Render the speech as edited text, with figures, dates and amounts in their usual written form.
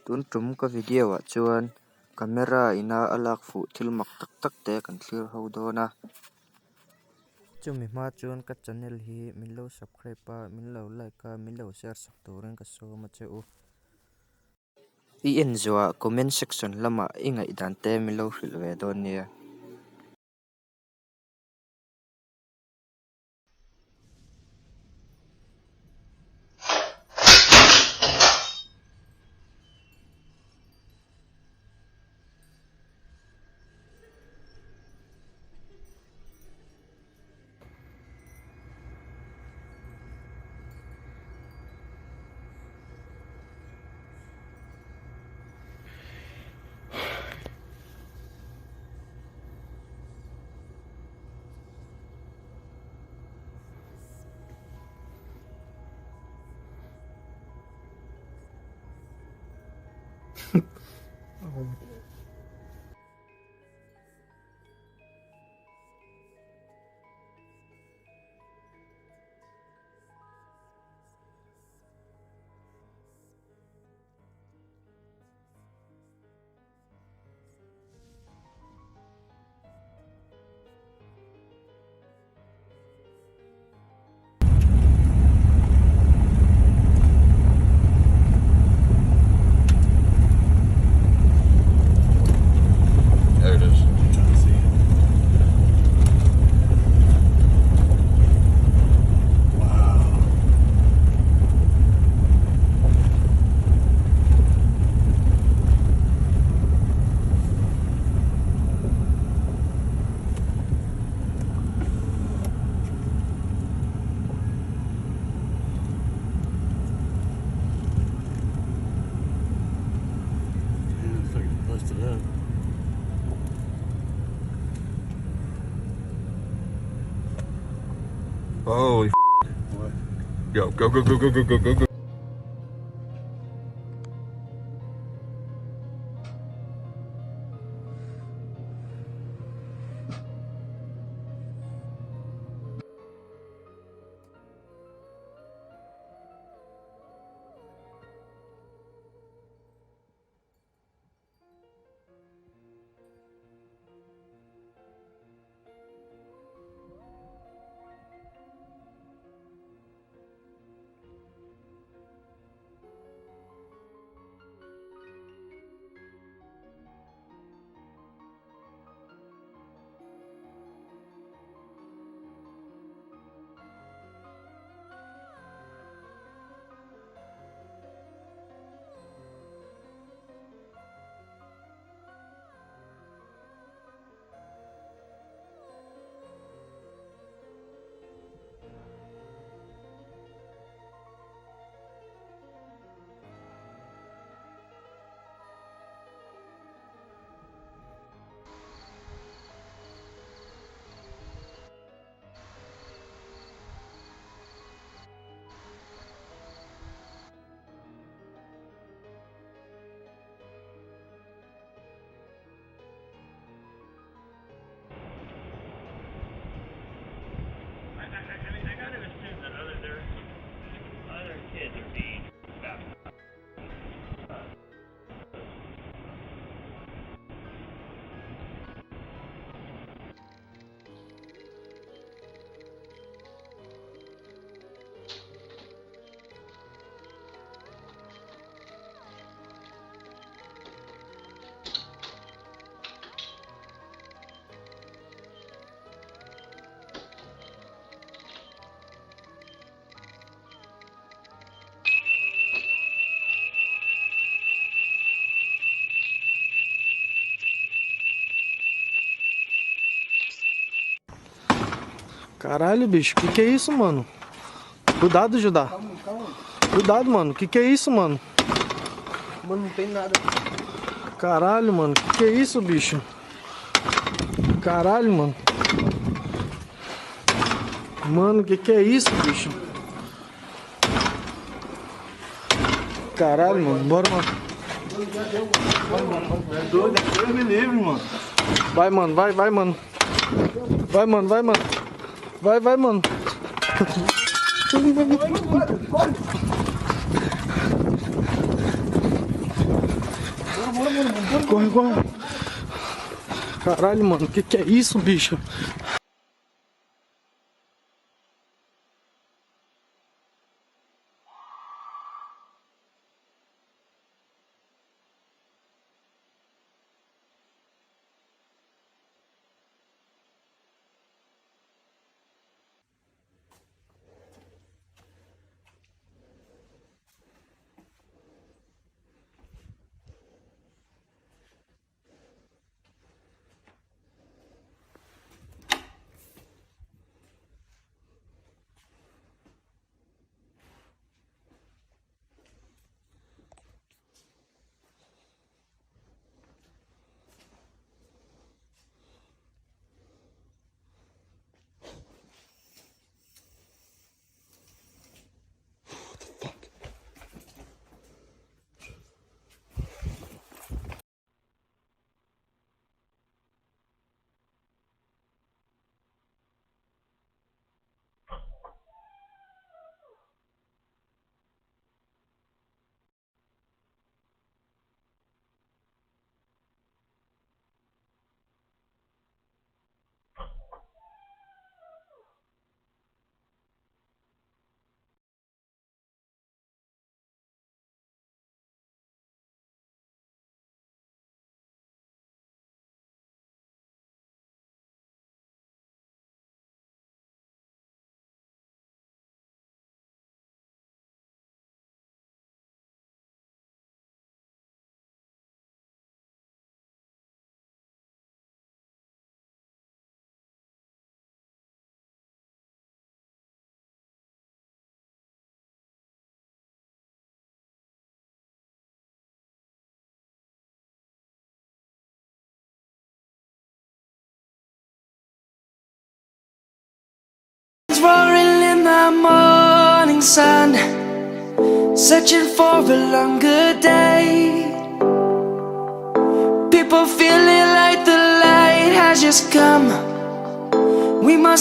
Tun tum ka video ah chuan camera ina a lak fuh thil mak tak tak te kan thlir ho dawn a. Chumi hma chuan ka channel hi min lo subscribe a, min lo like a, min lo share sak turin ka sawm a che u. I en zawhah comment section lamah i ngaihdan te min lo hrilh ve dawn nia. There it is. I'm trying to see it. Wow. Yeah, looks like it's busted up. Holy What? Go, go, go, go, go, go, go, go, go. I, I, I mean, I gotta assume that other there, other kids are being baptized. Caralho, bicho, que que é isso, mano? Cuidado, Judá. Cuidado, mano. Que que é isso, mano? Mano, não tem nada. Caralho, mano. Que que é isso, bicho? Caralho, mano. Mano, que que é isso, bicho? Caralho, mano. Bora, mano. É doido, é Deus me livre, mano. Vai, mano. Vai, vai, mano. Vai, mano. Vai, mano. Vai, vai, mano. Corre, corre. Caralho, mano, que que é isso, bicho? Roaring in the morning sun, searching for a longer day. People feeling like the light has just come. We must.